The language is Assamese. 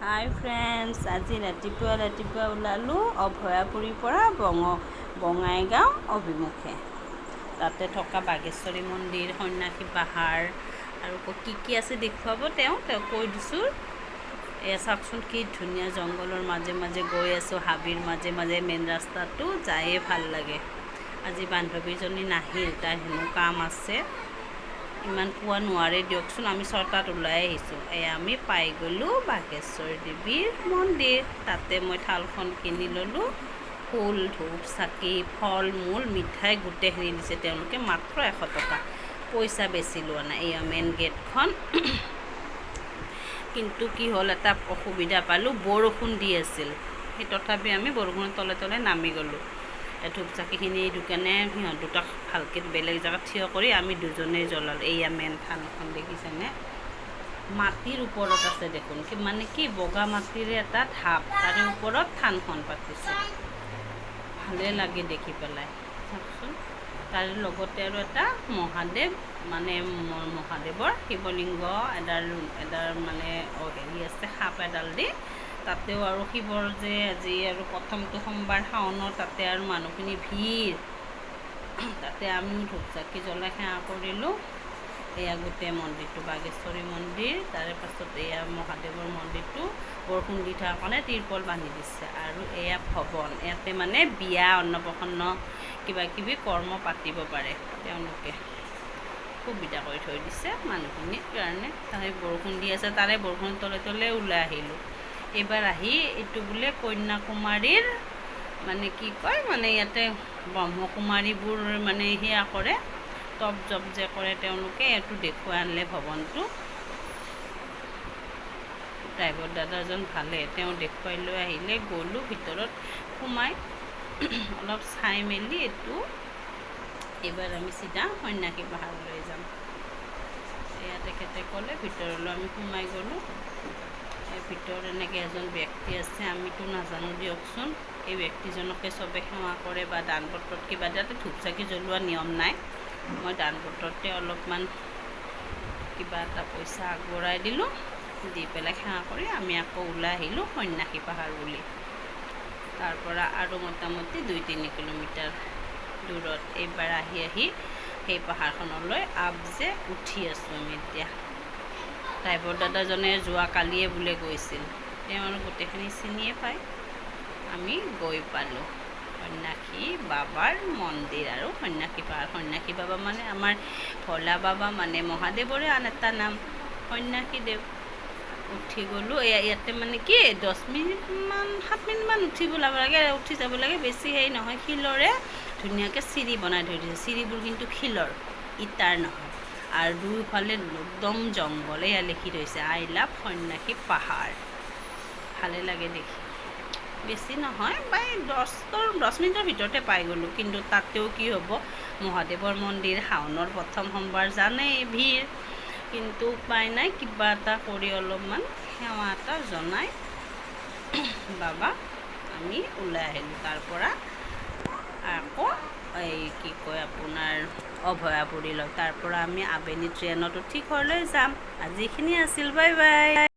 হাই ফ্ৰেণ্ডছ, আজি ৰাতিপুৱা ৰাতিপুৱা ওলালোঁ অভয়াপুৰীৰ পৰা বঙাইগাঁও অভিমুখে। তাতে থকা বাগেশ্বৰী মন্দিৰ, সন্যাসী পাহাৰ আৰু কি কি আছে দেখুৱাব তেওঁ তেওঁক কৈ দিছোঁ। এয়া চাওকচোন, কি ধুনীয়া জংঘলৰ মাজে মাজে গৈ আছোঁ, হাবিৰ মাজে মাজে মেইন ৰাস্তাটো যায়ে ভাল লাগে। আজি বান্ধৱীজনী নাহিল, তাইৰ হেনো কাম আছে, ইমান পোৱা নোৱাৰে দিয়কচোন। আমি 6টাত ওলাই আহিছোঁ। এয়া আমি পাই গ'লোঁ বাগেশ্বৰ দেৱীৰ মন্দিৰ। তাতে মই থালখন কিনি ল'লোঁ। ফুল, ধূপ, চাকি, ফল মূল, মিঠাই গোটেইখিনি দিছে তেওঁলোকে, মাত্ৰ 100 টকা, পইচা বেছি লোৱা নাই। এয়া মেইন গেটখন। কিন্তু কি হ'ল, এটা অসুবিধা পালোঁ, বৰষুণ দি আছিল। সেই তথাপি আমি বৰষুণৰ তলে তলে নামি গ'লোঁ। ধূপ চাকিখিনি দোকানে সিহঁত দুটাক ভালকৈ বেলেগ জেগাত থিয় কৰি আমি দুজনেই জ্বলালোঁ। এইয়া মেইন থানখন, দেখিছেনে? মাটিৰ ওপৰত আছে দেখোন। কি মানে কি বগা মাটিৰে এটা ঢাপ, তাৰে ওপৰত থানখন পাতিছে। ভালে লাগে দেখি পেলাই, চাওকচোন। তাৰে লগতে আৰু এটা মহাদেৱ, মানে মহাদেৱৰ শিৱলিংগ এডাল এডাল মানে হেৰি আছে, সাপ এডাল দি তাতেও। আৰু শিৱৰ যে আজি আৰু প্ৰথমটো সোমবাৰ শাওনৰ, তাতে আৰু মানুহখিনি ভিৰ। তাতে আমিও ধূপ চাকি জ্বলাই সেৱা কৰিলোঁ। এয়া গোটেই মন্দিৰটো, বাগেশ্বৰী মন্দিৰ। তাৰে পাছত এয়া মহাদেৱৰ মন্দিৰটো, বৰষুণ দি থকাৰ কাৰণে তিৰপল বান্ধি দিছে। আৰু এয়া ভৱন, ইয়াতে মানে বিয়া, অন্নপ্ৰাশন্ন, কিবা কিবি কৰ্ম পাতিব পাৰে তেওঁলোকে, সুবিধা কৰি থৈ দিছে মানুহখিনিৰ কাৰণে। তাৰে বৰষুণ দি আছে, তাৰে বৰষুণৰ তলে তলে ওলাই আহিলোঁ। এইবাৰ আহি এইটো বোলে কন্যাকুমাৰীৰ, মানে কি কয়, মানে ইয়াতে ব্ৰহ্মকুমাৰীবোৰ মানে সেয়া কৰে, তপ জপ যে কৰে তেওঁলোকে, এইটো দেখুৱাই আনিলে ভৱনটো। ড্ৰাইভাৰ দাদাজন ভালে, তেওঁ দেখুৱাই লৈ আহিলে। গ'লোঁ ভিতৰত সোমাই অলপ চাই মেলি এইটো। এইবাৰ আমি চিধা সন্যাসী পাহাৰলৈ যাম। এয়া তেখেতে ক'লে, ভিতৰলৈ আমি সোমাই গ'লোঁ। এই ভিতৰত এনেকৈ এজন ব্যক্তি আছে, আমিতো নাজানো দিয়কচোন। এই ব্যক্তিজনকে চবে সেৱা কৰে বা দান পত্ৰত কিবা। তাতে ধূপ চাকি জ্বলোৱা নিয়ম নাই। মই দান পত্ৰতে অলপমান কিবা এটা পইচা আগবঢ়াই দিলোঁ। দি পেলাই সেৱা কৰি আমি আকৌ ওলাই আহিলোঁ সন্যাসী পাহাৰ বুলি। তাৰ পৰা আৰু মোটামুটি 2-3 কিলোমিটাৰ দূৰত। এইবাৰ আহি আহি সেই পাহাৰখনলৈ আপ যে উঠি আছোঁ আমি এতিয়া। ড্ৰাইভাৰ দাদাজনে যোৱাকালিয়ে বোলে গৈছিল, তেওঁ আৰু গোটেইখিনি চিনিয়ে পায়। আমি গৈ পালোঁ সন্যাসী বাবাৰ মন্দিৰ আৰু সন্যাসী পাহাৰ। সন্যাসী বাবা মানে আমাৰ ভোলা বাবা, মানে মহাদেৱৰে আন এটা নাম সন্যাসীদেৱ। উঠি গ'লোঁ। এয়া ইয়াতে মানে কি 10 মিনিটমান, 7 মিনিটমান উঠিব লাগে, উঠি যাব লাগে, বেছি হেৰি নহয়। শিলৰে ধুনীয়াকৈ চিৰি বনাই থৈ দিছে। চিৰিবোৰ কিন্তু শিলৰ, ইটাৰ নহয়। আৰু দুয়োফালে একদম জংঘল। এয়া লিখি থৈছে, "আই লাভ সন্যাসী পাহাৰ"। ভালে লাগে দেখি। বেছি নহয়, প্ৰায় 10 মিনিটৰ ভিতৰতে পাই গ'লোঁ। কিন্তু তাতেও কি হ'ব, মহাদেৱৰ মন্দিৰ, শাওনৰ প্ৰথম সোমবাৰ, জানেই ভিৰ। কিন্তু উপায় নাই, কিবা এটা কৰি অলপমান সেৱা এটা জনাই বাবা আমি ওলাই আহিলোঁ। তাৰ পৰা আকৌ এই কি কয় আপোনাৰ অভয়াপুৰীলৈ, তাৰ পৰা আমি আবেলি ট্ৰেইনত উঠি ঘৰলৈ যাম। আজি এইখিনি আছিল, বাই বাই।